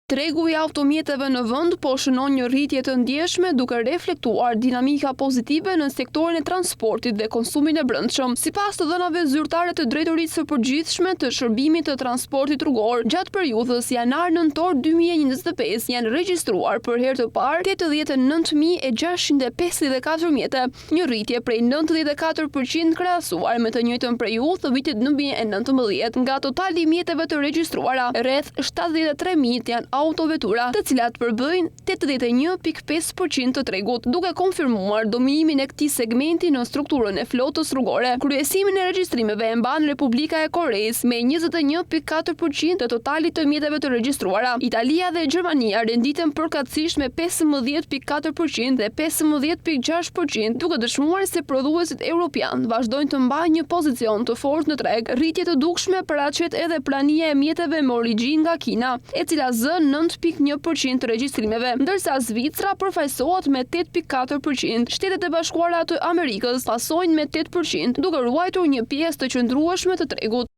Tregu i automjeteve në vend po shënon një rritje të ndjeshme duke reflektuar dinamika pozitive në sektorin e transportit dhe konsumin e brendshëm. Sipas të dhënave zyrtare të Drejtorisë së Përgjithshme të Shërbimit të Transportit Rrugor, gjatë periudhës janar-nëntor 2025 janë regjistruar për herë të parë 89.654 mjete, një rritje prej 94 për qind krahasuar me të njëjtën periudhë të vitit 2019. Nga totali i mjeteve të regjistruara, rreth 73.000 janë autovetura, të cilat përbëjnë 81.5 për qind të tregut, duke konfirmuar dominimin e këtij segmenti në strukturën e flotës rrugore. Kryesimin e regjistrimeve e mban Republika e Koresë me 21.4 për qind të totalit të mjeteve të regjistruara. Italia dhe Gjermania renditen përkatësisht me 15.4 për qind dhe 15.6 për qind, duke dëshmuar se prodhuesit europianë vazhdojnë të mbajnë një pozicion të fortë në treg. Rritje të dukshme paraqet edhe prania e mjeteve me origjinë nga Kina, e cila zë 9.1 për qind të regjistrimeve, ndërsa Zvicra përfaqësohet me 8.4 për qind. Shtetet e Bashkuara të Amerikës pasojnë me 8 për qind, duke ruajtur një pjesë të qëndrueshme të tregut.